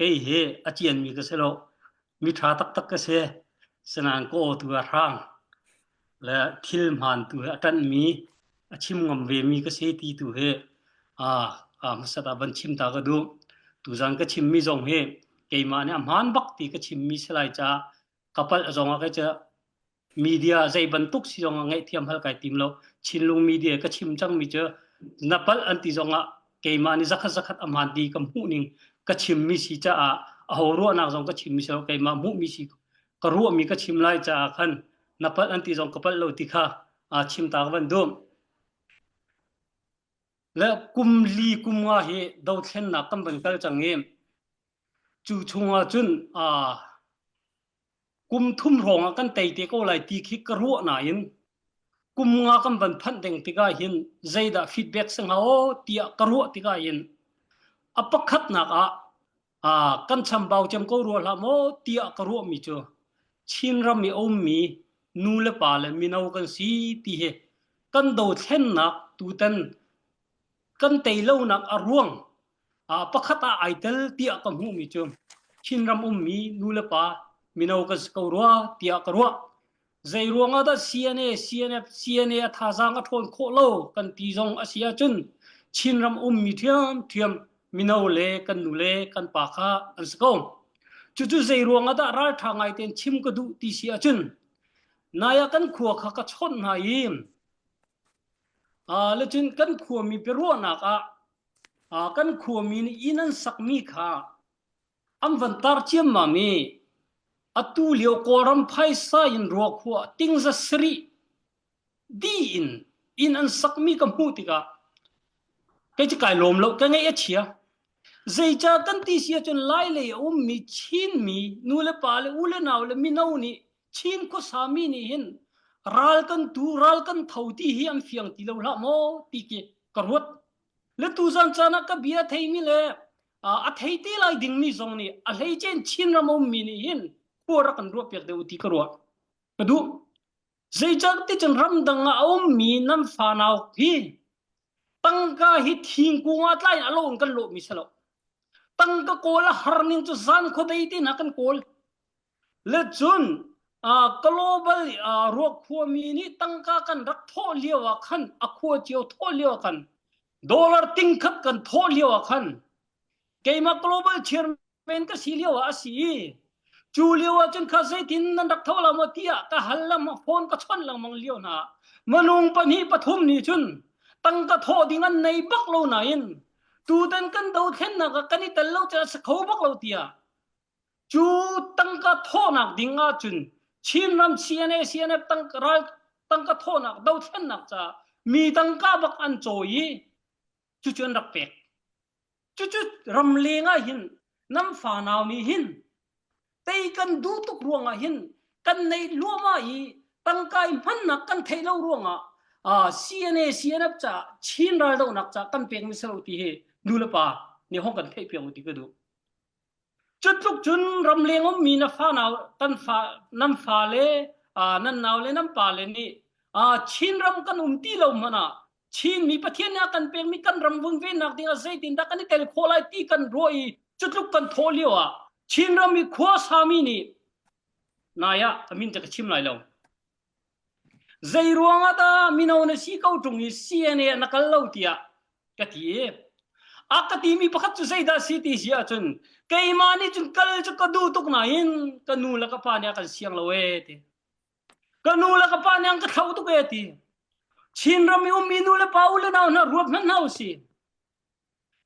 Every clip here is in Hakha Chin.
Kei hi a cianmi ka si lo. Mi ṭha taktak ka si. Sinain ka aw tu a hrang le thil hmaan tu hi a ṭanhmi, a chim ngam vemi ka si ti tu hi hmasat ah van chim ta ka duh. Tuzan ka chimmi zong hi keimah nih a hmaan bak ti ka chimmi si lai caah ka palh zong ah kei cu media zei bantuk si zong ah ngaihthiam hal kai tim lo. Chinlung media ka chim cangmi cu na palh an ti zong ah keimah nih zakhat zakhat a hmaan ti ka hmuh ning ka chimmi si caah aho ruahnak zong ka chimmi si lo keimah hmuhmi si ka ruahmi ka chim lai caah khan na palh an ti zong ka palh lo ti kha chim ta ka van duh. Le kum li kum nga hi dothlennak kan van kal cang i cu chungah cun kum thum hrawng ah kan tei te ko lai ti khi ka ruah nain kum nga kan van phanh deng tikah hin zeidah feedback si hnga aw tiah ka ruah tikah hin a pakhatnak ah kan chambau cem ko rua hlah maw tiah ka ruahmi cu Chinram i a ummi nu le pa le mino kan si ti hi kan dothlennak tutan kan tei lonak a ruang pakhat ah ai tel tiah ka hmuhmi cu Chinram ummi nu le pa mino kan si ko rua tiah ka ruah. Zei ruangah dah CNA, CNF, CNA a thazaang a ṭhawn khawh lo kan ti zong a si ahcun Chinram ummi ṭhiamṭhiam mino le kan nu le kan pa kha an si ko. Cucu zei ruangah dah ralṭha ngai tein chim ka duh ti si ahcun nai ah kan khua kha ka chawnh hna i le cun kan khuami biaruahnak ah kan khuami nih inn an sakmi kha an van tar ciammam i atu lio Kawlram phaisa in ruakhua tingza sarih di in inn an sakmi ka hmuh tikah kei cu kai lawm lo ka ngaih a chia zeicah kan ti si ahcun lai lei a ummi Chinmi nu le pa le u le nau le mino nih Chin khuasami nih hin ral kan tu ral kan tho ti hi an fiang ti lo hlah maw ti khi ka ruat le tuzan caan ah ka bia theimi le a thei te lai dingmi zong nih a hleicen Chinram a ummi nih hin khua rak kan ruah piak deuh ti ka ruah ka duh zeicah ti cun ramdang ah a ummi nan fanau hi tangka hi thingkung ah tlai a lo in kan lawhmi si lo tangka kawl a har ning cu zan khuadei te hna kan kawl Le cun global ruak khuami nih tangka kan rak thawh lio ah khan a khua cio thawh lio ah khan dollar tingkhat kan thawh lio ah khan keimah global chairman ka si lio ah a si i cu lio ah cun kha zeitin nan rak tho la maw tiah ka hal lengmang phone ka chawnh lengmang lio hna minung pahnih pathum nih cun tangka thawh ding an nei bak lo nain tutan kan dothlennak ah kan i tel lo cu a si kho bak lo tiah Cu tangka thawhnak ding ahcun Chinram CNA CNF tangka ral tangka thawhnak dothlennak caah mi tangka bak an cawi i cucu an rak pek. Cucu ramleng ah hin nan fanau nih hin tei kan duh tuk ruangah hin kan neih luahmah i tangka i hmannak kan theih lo ruangah CNA CNF caah Chin raldohnak caah kan pekmi si lo ti hi nu le pa nih hong kan theih piak u ti ka duh. Cutluk cun ramleng ummi na fanau kan fa nan fale nan nau le nan pale nih Chinram kan um ti lo hmanh ah Chinmi Pathian nih a kan pekmi kan ram vunvennak ding ah zeitindah kan i tel khawh lai ti kan ruah i cutluk kan thawh lio ah Chinram i khua sami nih nai ah a min te ka chim lai lo. Zei ruangah dah mino na si ko ṭung i CNA na kal lo tiah ka ti i a ka timi pakhat cu zeidah si ti si ahcun keimah nih cun kal cu ka duh tuk nain ka nu le ka pa nih a kan siang lo ee ti. Ka nu le ka pa nih an ka thlo tuk ee ti. Chinram i ummi nu le pa u le nau hna ruat hmanh hna usih.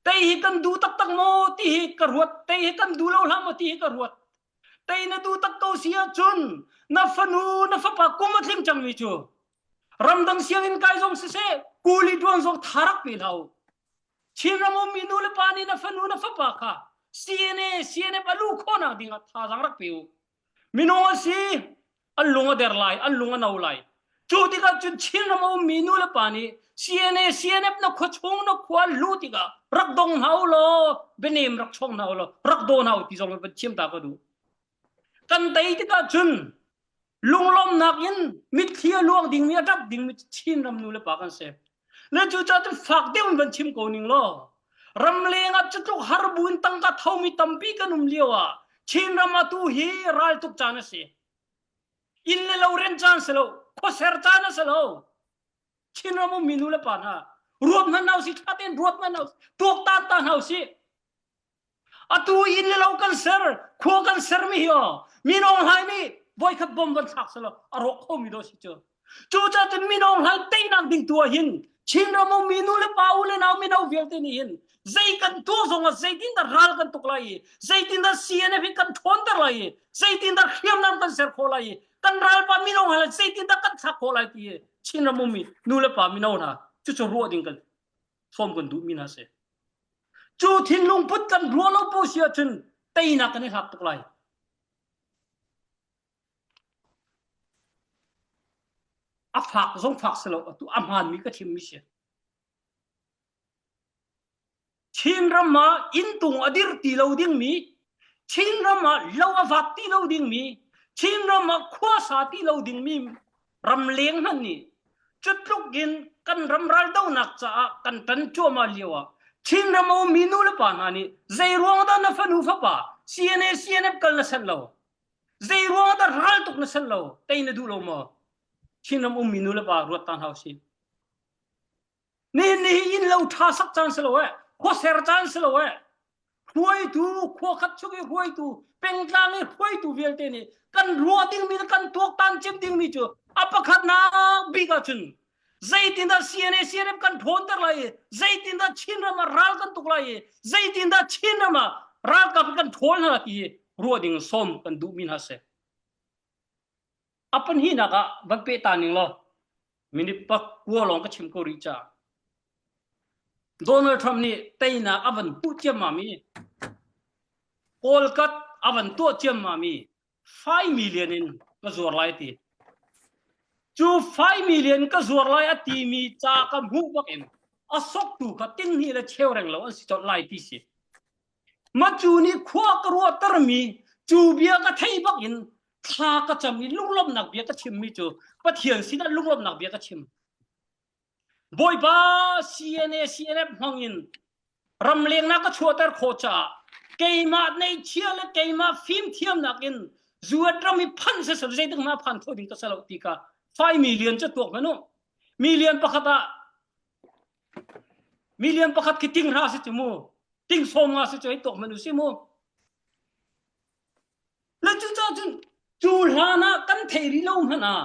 Tei hi kan duh taktak maw ti hi ka ruat. Tei hi kan duh lo hlah maw ti hi ka ruat. Tei na duh tak ko si ahcun na fanu na fapa kum a tling cangmi cu ramdang sianginn kai zong siseh kuli ṭuan zong tha rak pe hlah u. Chinram ummi nu le pa nih na fanu na fapa kha CNA CNF a luh khawhnak dingah thazaang rak pe u. Minung an si, an lung a der lai, an lung a no lai. Cu tikah cun Chinram a ummi nu le pa nih CNA, CNF na khua chung na khua luh tikah rak dong hna u law bianem rak chawng hna u law rak daw hna u ti zong van chim ta ka duh. Kan tei tikah cun lunglawmhnak in mitthli a luang dingmi a ṭap dingmi Chinram nu le pa kan si. Le cucaah cun fak deuh in van chim ko ning law. Ramleng ah cutluk har bu in tangka thomi tampi kan um lio ah Chinram atu hi raltuk caan a si. Inn le lo rent caan si lo, khuaser caan a si lo. Chinram ummi nu le pa hna ruat hmanh hna usih, ṭha tein ruat hmanh hna usih, tuaktan ta hna usih. Atu inn le lo kan ser, khua kan sermi hi aw, Min Aung Hlaing nih voikhat bom van thlak selaw a rawk khomi do si cu. Cucaah cun Min Aung Hlaing teinak ding tu ah hin Chinram ummi nu le pa u le nau mino vialte nih hin zei kan tuah zong ah zeitindah ral kan tuk lai i zeitindah CNF hi kan ṭhawnter lai i zeitindah hriamnam kan ser khawh lai i kan ralpa Min Aung Hlaing zeitindah kan thlak khawh lai ti hi Chinram ummi nu le pa mino hna cucu ruah ding kan sawm kan duhmi hna si. Cu thinlung put kan ruah lo po si ahcun teinak kan i hlak tuk lai. A fak zong fak si lo, atu a hmaanmi ka chimmi si. Chinram ah inntung a dir ti lo dingmi, Chinram ah lo a vat ti lo dingmi, Chinram ah khua sa ti lo dingmi ramleng hmanh nih cutluk in kan ram raldonak caah kan ṭan cuahmah lio ah Chinram a ummi nu le pa hna nih zei ruang dah na fanu fapa CNA CNF kal na sanh lo zei ruang dah ral tuk na sanh lo tei na duh lo maw Chinram ummi nu le pa ruat ta hna usih Nihin ni hi inn lo ṭha sak caan si lo eh, khuaser caan si lo eh. Hruaitu, khua khat chung i hruaitu, pengtlang i hruaitu vialte nih kan ruah dingmi le kan tuaktan cem dingmi cu a pakhatnak bik ahcun zeitindah CNA CNF kan ṭhawnter lai i zeitindah Chinram ah ral kan tuk lai i zeitindah Chinram ah ralkap kan ṭhawl hna ti hi ruah ding sawm kan duhmi hna si. A pahnihnak ah van peh ta ning law minute pakua lawng ka chim ko rih ca. Donald Trump nih teinak a van hmuh ciammam i Kawlkat a van tuah ciammam i 5 million in ka zuar lai ti. Cu 5 million ka zuar lai a timi ca ka hmuh bak in a soktu kha ting hnih le cheu reng lo an si colh lai ti si. Macu nih khua ka ruahtermi cu bia ka theih bak in thla ka cam i lunglawmhnak bia ka chimmi cu Pathian sinah lunglawmhnak bia ka chim. Bawipa CNA CNF hmang in ramlengnak ka chuahter khawh caah keimah neihchia le keimah fimthiamnak in zuat ram i phanh siseh zeitik hmanh phan kho ding ka si lo ti kha 5 million cu tuak hmanh u. Million pakhat ah Million pakhat khi ting hra si cu mu. Ting sawm nga si cu hei tuak hmanh u si mu. Le cu ca cun cu hlan ah kan thei rih lo hmanh ah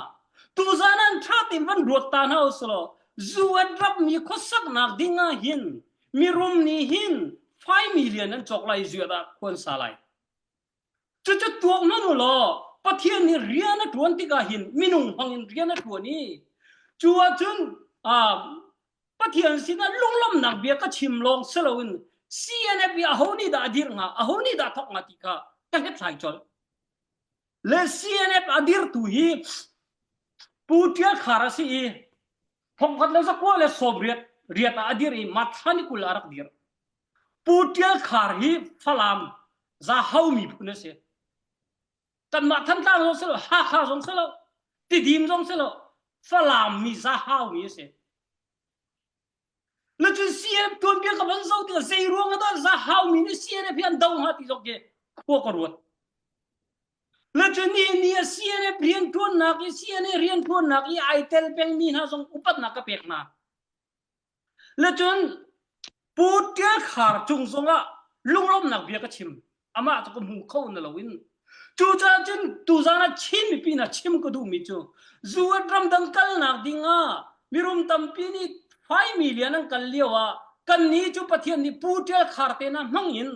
tuzan an ṭha tein van ruat ta hna usulaw zu an rammi khuasaknak ding ah hin mirum nih hin 5 million an cawk lai zuat ah khuan sa lai. Cucu tuak hmanh u law Pathian nih rian a ṭuan tikah hin minung hmang in rian a ṭuan i cu ahcun Pathian sinah lunglawmhnak bia ka chim lawng si loin CNF i aho nih dah a dirh hnga, aho nih dah a thawk hnga ti kha ka hlethlai colh. Le CNF a dirtu hi Pu Ṭial Khar a si i thongkhat le zakua le sawmriat riat ah a dir i Mathla ni 20 ah a rak dir. Pu Ṭial Khar hi Falam Zahau miphun a si. Kanmah Thantlang zong si lo, Hakha zong si lo, Tidim zong si lo, Falam mi Zahau mi a si. Na cun CNF tuanbia ka van zoh tikah zei ruang ah dah Zahau mi nih CNF hi an do hnga ti zong khi khua ka ruat. Na cun ni ni ah CNF rianṭuannak i CNA rianṭuannak i ai tel pengmi hna zong upatnak ka pek hna. Le cun Pu Ṭial Khar cung zongah lunglawmhnak bia ka chim. Amah cu ka hmu kho na loin. Cucaah cun tuzaan ah Chin mipi hna chim ka duhmi cu US ramdang kalnak dingah mirum tampi nih 5 million an kal lio ah kannih cu Pathian nih Pu Ṭial Khar te hna hmang in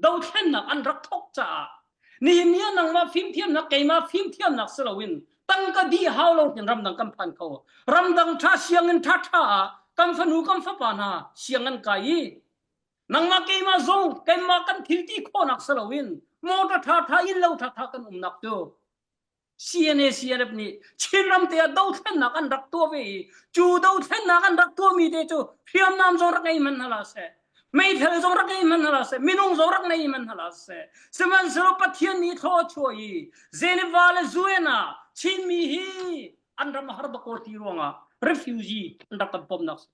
dothlennak an rak thawk caah Nihin ni ah nangmah fimthiamnak keimah fimthiamnak si loin tangka dih hau lo in ramdang kan phan kho. Ramdang ṭha sianginn ṭha ṭha ah kan fanu kan fapa hna siang an kai i nangmah keimah zong keimah kan thil ti khawhnak si loin motor ṭha ṭha inn lo ṭha ṭha kan umnak cu CNA CNF nih Chinram te ah dothlennak an rak tuah ve i cu dothlennak an rak tuahmi te cu hriamnam zong rak ngei hmanh hna seh meithal zong rak ngei hmanh hna seh minung zong rak ngei hmanh hna seh sihmanhsehlaw Pathian nih thlaw a chuah i Geneva le UN ah Chinmi hi an ram a har dakaw ti ruangah refugee an rak kan pomnak si.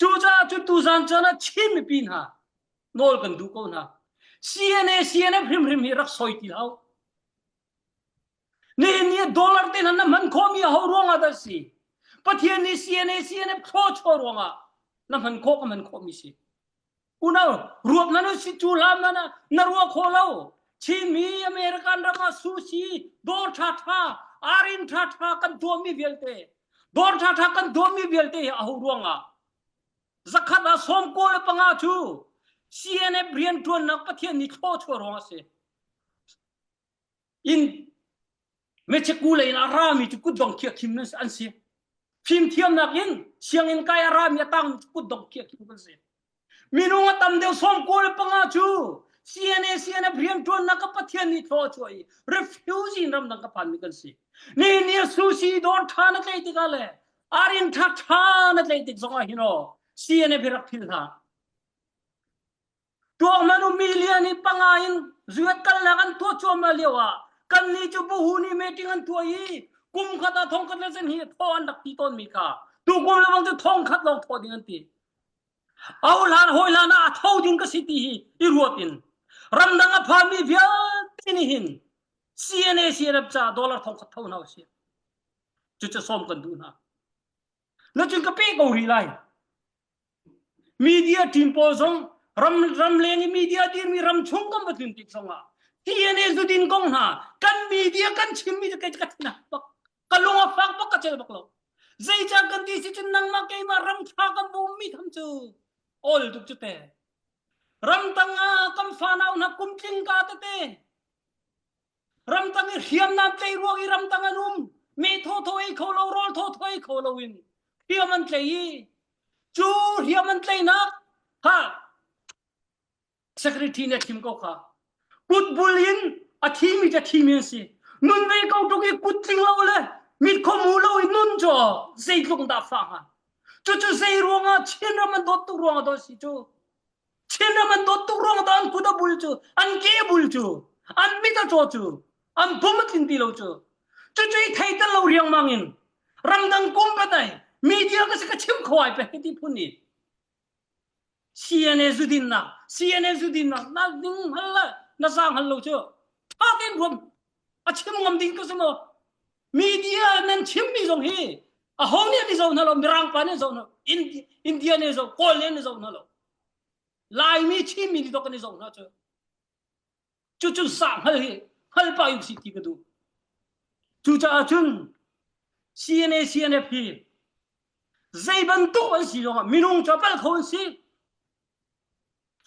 Cucaah cu tuzan caan ah Chin mipi hna nawl kan duh ko hna. CNA CNF hrimhrim hi rak soi ti hlah. Nihin ni dollar te hna na hman khawhmi a ho ruangah dah si? Pathian nih CNA CNF thlawchaw ruangah na hman khawh ka hman khawhmi si. Unau ruak na si cu hlam na na ruah kho lo. Chinmi American ram ah sushi dawr tha tha arin tha tha kan tuahmi vialte dawr tha tha kan tuahmi vialte hi a ho ruangah zakhat ah sawm kaw le panga cu CNF rian tuannak Pathian nih thlawchuah ruang a si. In Mexico lei in a rami cu kutdong khiah khim an si. Fimthiamnak in sianginn kai a rami a tang cu kutdong khiah khim kan si. Minung a tam deuh sawm kaw le panga cu CNA CNF rianṭuannak ka Pathian nih thlaw a chuah i refugee in ramdang ka phanmi kan si. Ni ni sushi dawr ṭha na tlei tikah le arin ṭha ṭha na tlei tik zongah hin aw CNF hi rak phil hlah. Tuak nu million i panga in zuat kalnak an tuah cuahmah lio ah kannih cu buhu nih meeting an tuah i kum khat ah thong khat le zen hi thaw an rak ti tawnmi kha tukum le bang cu thong khat lawng thaw ding an ti. Au hlan hawi hlan ah a tho ding ka si ti hi i ruat in ramdang a phanmi vialte nih hin CNA CNF ca dollar thong khat tho hna usih. Cucu sawm kan duh hna. Na cun ka pe ko rih lai. Media team pawl zong ram ramleng i media dirmi ram chung kan va tlun tik zongah TNA zudin kong hna kan media kan chimmi cu kei ka thin a bak ka lung a fak bak ka cel bak lo zeicah kan ti si cun nangmah keimah ram tha kan bawmmi tham cu awl tuk cu te ramtang ah kan fanau hna kum tling ka tete Ramtang i hriamnam tlei ruang i ramtang an um. Me thawthaw ei kho lo, rawl thawthaw ei kho lo in hriam an tlei i cu hriam an tleinak kha secretary nih a thim ko kha. Kut bul in a thimi cu a thimi an si. Nun ve ko tuk i kut tling lo le mit kho mu lo i nun cu zeitluk dah fah hnga. Cucu zei ruangah Chinram an dawt tuk ruangah daw si cu. Chinram an dawt tuk ruang dah an kut a bul cu, an ke a bul cu, an mit a caw cu, an pum a tlin ti lo cu. Cucu i thei tel lo riangmang in ramdang kum patai media ka si ka chim kho ai pe hiti phun ni. CNA zudin nak CNA zudin nak na ding hal le na sang hal lo cu tha tein ruam a chim ngam ding ka si maw media nan chimmi zong hi a ho nih an i zoh hna lo mirang pa nih zoh hna India nih zoh Kawl nih an i zoh hna lo Laimi Chinmi nih dok an i zoh hna cu cu cu sah hngal hi hngal pa in si ti ka duh cucaah cun CNA CNF hi zei bantuk an si zongah minung cu a pal kho an si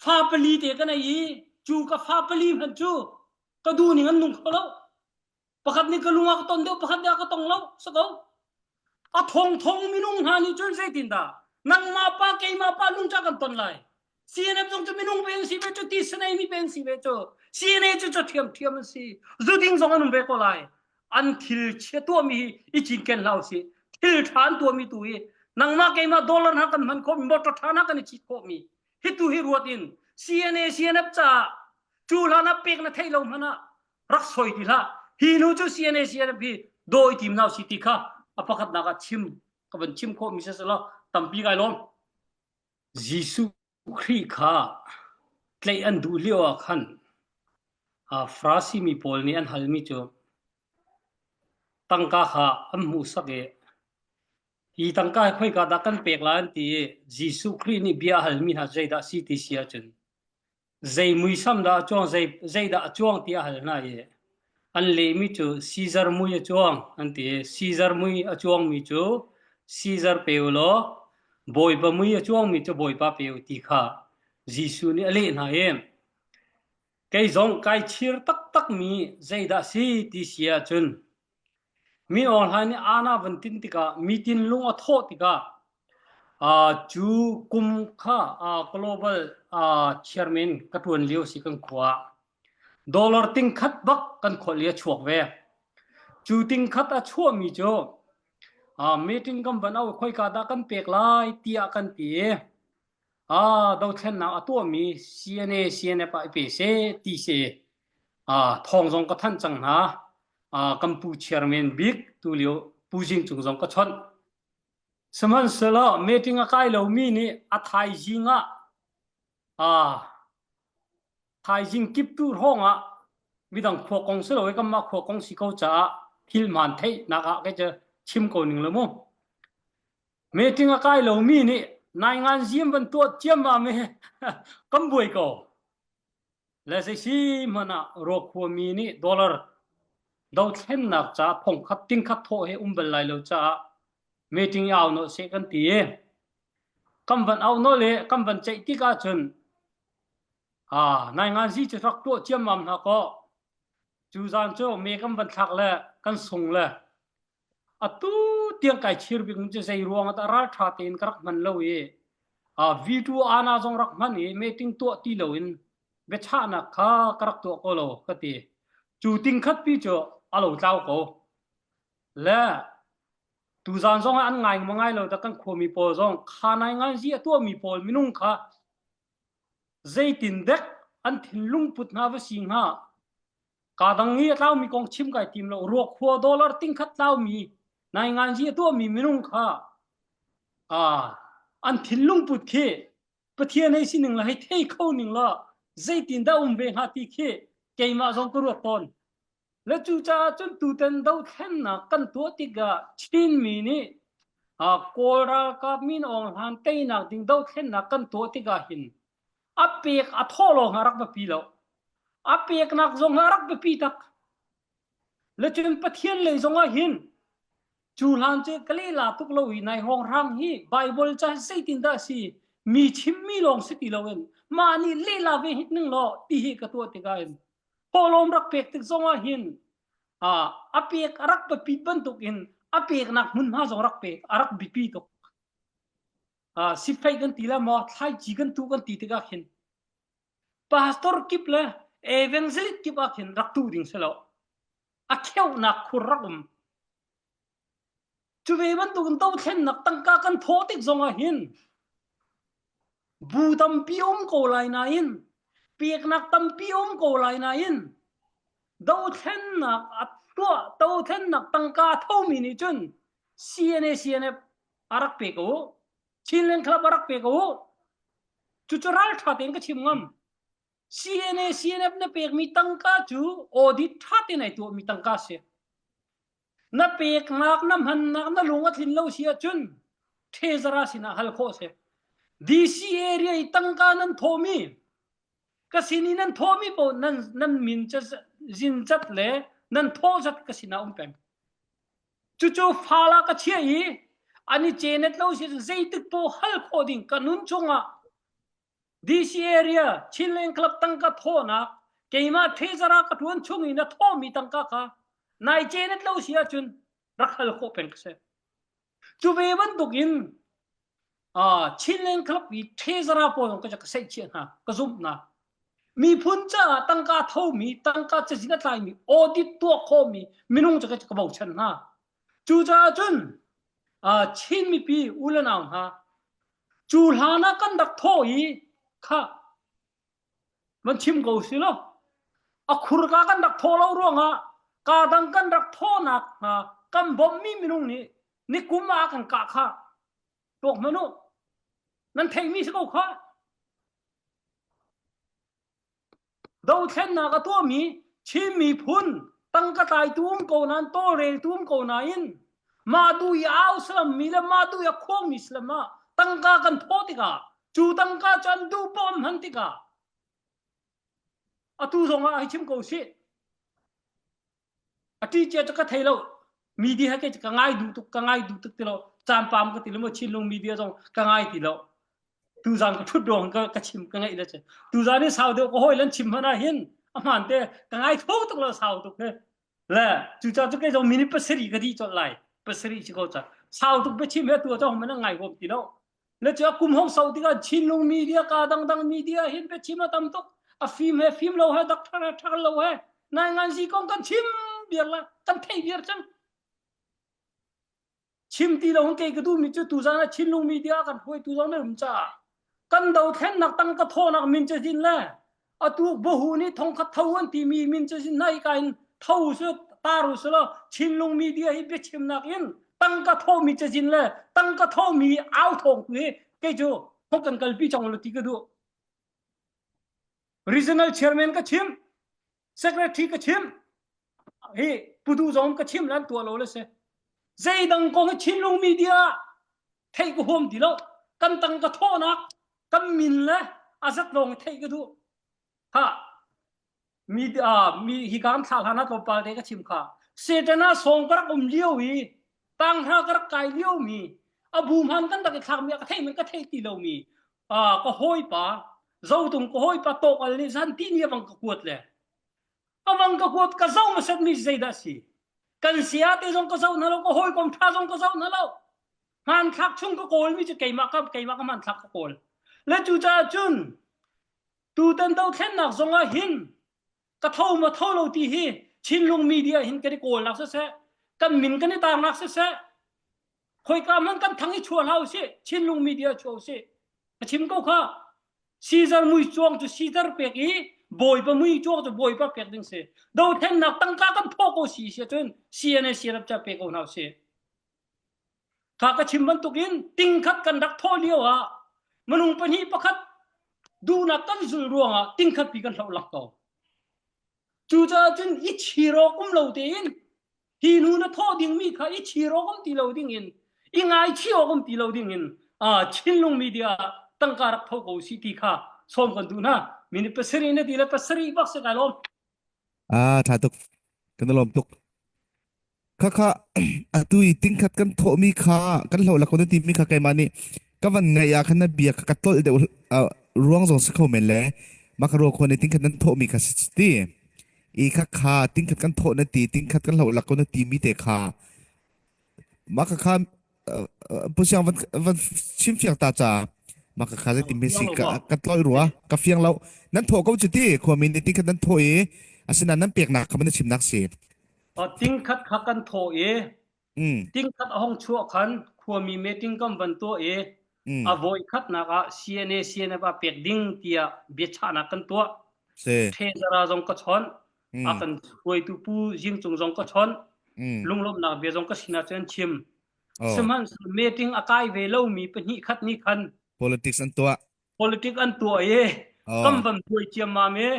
fa pali te ka nei i cu ka fa pali hmanh cu ka duh ning an nung kho lo Pakhat nih ka lung a ka ton deuh, pakhat nih a ka tong lo. Si ko. A thong thong minung hna nih cun zeitindah nangmah pa keimah pa lung ca kan ton lai. CNF zong cu minung pe an si ve cu ti sanei mi pe an si ve cu CNA cu cu thiam thiam an si zuding zong an um ve ko lai an thil chia tuahmi hi i cinken hlah usih thil ṭha an tuahmi tu hi nangmah keimah dollar hna kan hman khawhmi motor ṭha hna kan i cit khawhmi hi tu hi ruat in CNA CNF caah cu hlan ah pek na theih lo hmanh ah rak soi ti hlah hi nu cu CNA CNF hi dawi tim nau si ti kha a pakhatnak ah chim ka van chim khawh mi siselaw tampi kai lawm Jesuh Khrih kha tlaih an duh lio ah khan Farasi mi pawl nih an halmi cu tangka kha an hmuhsak i hi tangka hi khoika dah kan pek lai an ti i Jesuh Khrih nih bia a halmi hna zeidah si ti si ahcun Zei muisam dah a cuang, zei, zeidah a cuang tiah a hal hna i an lehmi cu Caesar mui a cuang an ti i Caesar mui a cuangmi cu Caesar pe u law Bawipa mui a cuangmi cu Bawipa pe u ti kha Jesuh nih a leh hna i kei zong kai chir taktakmi zeidah si ti si ahcun Mi Aung Hlaing nih aana van tin tikah mi tinlung a thawh tikah cu kum kha global chairman ka ṭuan lio si kan khua ah dollar tingkhat bak kan kholh i a chuak ve. Cu tingkhat a chuahmi cu meeting kan van au khoika dah kan pek lai tiah kan ti i dothlennak a tuahmi CNA CNF ah i pe seh ti si thawng zong ka thanh cang hna. Kan pu chairman bik tulio Pu Jing Cung zong ka chawnh. Sihmanhsehlaw meeting a kai lomi nih a thaizing ah aa thaizing kiptu hrawng ah midang khua kong si lo i kanmah khua kong si ko caah thil hmaan theihnak ah kei cu chim ko ning lo mu. Meeting a kai lomi nih naingan zim van tuah ciammam i kan buai ko. Le zeisi hmanh ah ruakhua mi nih dollar dothlennak ca thongkhat tingkhat thawh he um bal lai lo caah meeting i au nawh seh kan ti i kan van au nawh le kan van ceih tik ahcun ah nainganzi cu rak tuah ciammam hna kaw cu zan cu me kan van thlak le kan sung le Atu tiang kai chir bik cu zei ruang ah dah ralṭha tein ka rak hman lo i V2 ana zong rak hman i meeting tuah ti loin biachahnak kha ka rak tuah ko lo ka ti. Cu tingkhat pi cu a lo tlau ko. Le tuzaan zong ah an ngai ma ngai lo dah kan khuami pawl zong kha nai ngai zi a tuahmi pawl minung kha zeitin dek an thinlung put hna va si hnga Kaa dang i a tlaumi kong chim kai tim lo. Ruakhua dollar tingkhat tlaumi nainganzi a tuahmi minung kha ah an thinlung put khi Pathian hei sining la hei thei kho ning la zeitin dah um ve hnga ti khi keimah zong ka ruat tawn. Le cucaah cun tutan dothlennak kan tuah tikah Chinmi nih Kawl ralkap min Aung Hlan teinak ding dothlennak kan tuah tikah hin a pek a thawh lawng a rak biapi lo a peknak zong a rak biapi tak le cun pathian lei zong ah hin cu hlan cu ka lehla tuk lo i nai hawng hrang hi bible ca zeitin dah si mi chimmi lawng si ti loin mah nih lehla ve hik ning law ti hi ka tuah tikah in thawhlawm rak pek tik zong ah hin a pek a rak biapit bantuk in a peknak hmunhma zong rak pek a rak biapi tuk sifeih kan ti la maw thlaici kan tu kan ti tikah khin pastor kip le evangelist kip ah khin rak tu ding si lo a kheunak khur rak um cu ve bantukin dothlennak tangka kan thawh tik zong ah hin bu tampi um ko lai nain peknak tampi um ko lai nain dothlennak a tuah dothlennak tangka thomi nih cun CNA CNF a rak pe ko Chinland Club a rak pe ko cucu ralṭha tein ka chim ngam CNA CNF na pekmi tangka cu audit ṭha tein ai tuahmi tangka si na peknak na hmannak na lung a tlin lo si ahcun treasurer sinah hal khawh si DC area i tangka nan thawhmi ka sin i nan thawhmi paoh nan nan min zin zat le nan thawh zat ka sinah um peng Cucu fal ah ka chiah i an i cenet lo si zeitik paoh hal khawh ding ka nun chungah DC area Chinland Club tangka thawhnak keimah treasurer ka tuan chung i na thawhmi tangka kha nai cenet lo si ahcun rak hal khawh peng ka si. Cu ve bantuk in Chinland Club i treasurer pawl ka ka seihchiah hna ka zumh hna miphun caah tangka thomi tangka cazin a tlaimi audit tuah khawhmi minung cu ka bochan hna cucaah cun Chin mipi u le nau hna cu hlan ah kan rak thawh i kha van chim ko si lo a khurka kan rak thawh lo ruangah ka dang kan rak thawhnak hnga kan bawmhmi minung nih nikum ah kan kah kha tuak hmanh u nan theihmi si ko kha dothlennak a tuahmi Chin miphun tangka tlaitu um ko nain tawlreltu um ko nain mah du i au salam mi le mah du i a khuangmi salam ah tangka kan thawh tikah cu tangka cu an duh paoh an hman tikah atu zong ah hei chim ko sih A ṭi cia cu ka thei lo. Media he ka ngai duh tuk ka ngai duh tuk ti lo. Caan pam ka ti lo maw Chinlung media zong ka ngai ti lo. Tuzaan ka ṭhut ruang ka ka chim ka ngaih le cu. Tuzaan hi sau deuh ka hawi lan chim hmanh ah hin a hmaan te ka ngai tho tuk lo sau tuk he. Le cucaah cu kei zong minute pasarih ka dih colh lai. Pasarih si ko ca. Sau tuk biachim he tu ah hman ngai huam ti lo. Le cu a kum hong sau tikah Chinlung media ka dangdang media hin biachim a tam tuk. A fim he fim lo he doctor he ṭhak lo he nai ngan zi kong kan chim biar la kan theih biar cang. Chim ti lo hin kei ka duhmi cu tuzaan ah Chinlung media kan hruaitu zong nan um caah kan dothlennak tang ka thawhnak min cazin le atu bohu nih thongkhat tho an timi min cazin hna hi ka in tho su tar u sulaw Chinlung media hi biachimnak in Tangka thawhmi cazin le tangka thawhmi au thawng tu hi kei cu hong kan kalpi cang lo ti ka duh. Regional chairman ka chim, secretary ka chim, hi pudu zong ka chim lan tuah lo le si. Zeidang kong hi Chinlung media theih ka huam ti lo. Kan tangka thawhnak, kan min le a zat lawng theih ka duh. Ha mi mi hi kan thla hlan ah tlawmpal te ka chim kha Satan ah song ka rak um lio i tanghra ka rak kai lio mi a bu hman kan rak i thlak mi ka thei man ka thei ti lo mi ka hawipa zotung ka hawipa tawk al nih zan ti ni awang ka kuat le awang ka kuat ka zo ma set mi zeidah si kan sia te zong ka zo na lo ka hawikom tha zong ka zo na lo hmanthlak chung ka kawl mi cu keimah ka keimah ka hmanthlak ka kawl le cu caah cun Tutan dothlennak zong ah hin ka tho maw tho lo ti hi Chinlung media hin kan i kawlnak siseh, kan min kan i tarnak siseh, khoika hmanh kan thang i chuah hlah usih, Chinlung media chuah usih. Ka chim ko kha. Caesar mui cuang cu Caesar pek i Bawipa mui cuang cu Bawipa pek ding si. Dothlennak tangka kan thawh ko si si ahcun CNA CNF ca pe ko hna usih. Kha ka chim bantukin tingkhat kan rak thawh lio ah minung pahnih pakhat duhnak kan zul ruangah tingkhat pi kan hloh lak ko. Cucaah cun i chir awk um lo tein hi hnu na thawh dingmi kha i chir awk um ti lo dingin i ngaichih awk um ti lo dingin Chinlung media tangka rak tho ko si ti kha sawm kan duh hna. Minute pasarih na ti le pasarih bak si kai lawm. Ah, tha tuk. Kan lawm tuk. Khakha atu i tingkhat kan thawhmi kha kan hloh lak ko na timi kha keimah nih ka van ngaih ah khan na bia kha ka tlolh deuh uh, ruang zong si kho men le mah ka ruah khua nih tingkhat nan thawhmi kha si ti i kha kha tingkhat kan thawh na ti tingkhat kan hloh lak ko na timi te kha mah kha kha Pu Siang van van chim fiang ta ca mah kha kha zeitin si ka ka tlolh rua ka fiang lo nan thawh ko cu ti khuami nih tingkhat nan thawh i asinain nan peknak kha man chimnak si Tingkhat kha kan thawh i tingkhat a hong chuah khan khuami meeting kan van tuah i a voi khatnak ah CNA CNF ah pek ding tiah biachahnak kan tuah. Thezara zong ka chawnh, a kan hruaitu Pu Jing Cung zong ka chawnh, lunglawmhnak bia zong ka sinah cun chim. Sihmanhsehlaw meeting a kai ve lomi pahnih khat nih khan politics an tuah. Politic an tuah i kan van buai ciammam i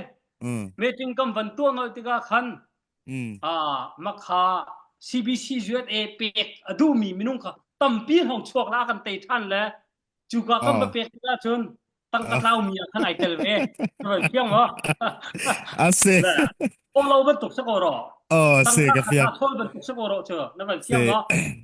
meeting kan van tuah nolh tikah khan makha CBC USA pek a duhmi minung kha tampi hong chuak la kan tei ṭhan le cuka kan va pek tikah cun tangka tlaumi ah khan ai tel ve. Fiang maw? Ase. Lo bantuk si ko ro. Oh, se ka fiang. Tangka bantuk si ko ro cu. Na van fiang maw?